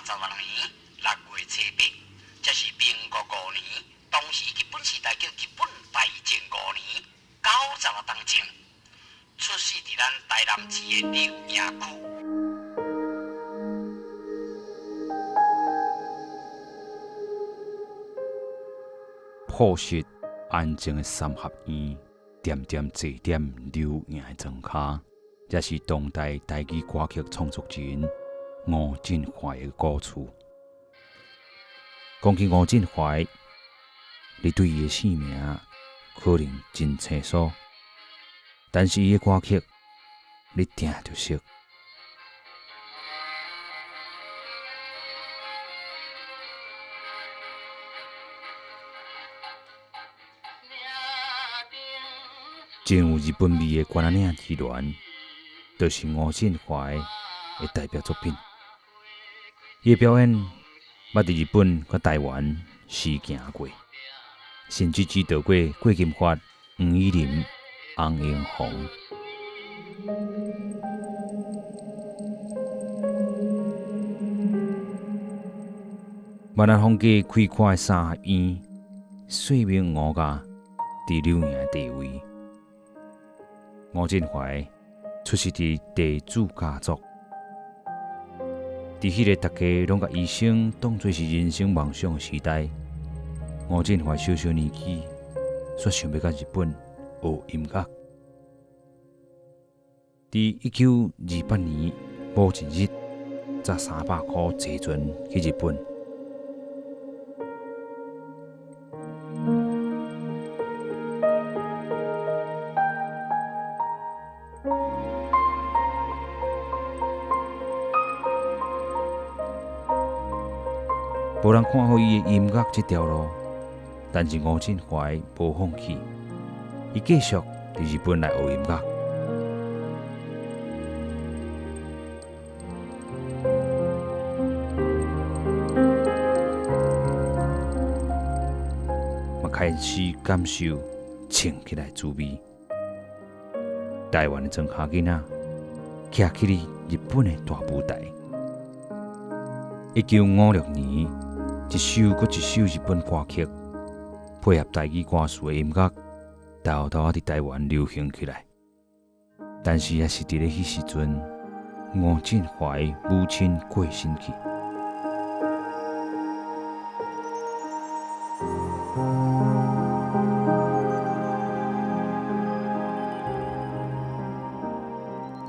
36年6月初八，這是民國五年，當時日本時代叫日本大正五年96冬前，出世佇咱台南市的柳營區。樸實安靜的三合院，恬恬坐踮柳營的庄跤，這是當代台語歌曲創作人吳振懷的故厝。講起吳振懷，你對伊的姓名可能真清楚，但是伊的歌曲你定著熟。真有日本味的關仔嶺之戀，就是吳振懷的代表作品。伊的表演捌佇日本佮台灣試行過，甚至指導過郭金發、黃以玲、洪英紅。閩南風格開闊的三合院，說明吳家佇柳營的地位。吳振懷出世佇地主家族，佇彼個大家攏共醫生當做是人生夢想的時代，吳振懷小小年紀，煞想欲佮日本學音樂。佇1928年某一日，紮300箍坐船去日本。無人看好伊的音樂這條路，但是吳振懷無放棄，伊繼續佇日本來學音樂。嘛開始感受唱起來滋味。台灣的莊跤囡仔，徛起佇日本的大舞台。1956年，一首閣一首日本歌曲，配合台語歌詞的音樂，沓沓仔佇台灣流行起來。但是也是佇咧彼時陣，吳振懷母親過身去。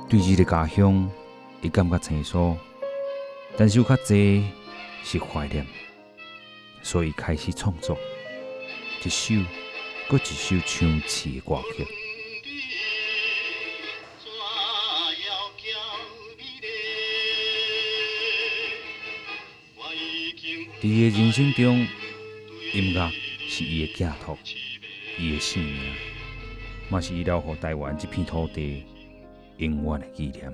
對這个家鄉，伊感覺生疏，但是有較濟是懷念，所以開始創作一首閣一首唱詞的歌曲。佇伊的人生中，音樂是伊的寄託，伊的生命，嘛是伊留予台灣這片土地永遠的紀念。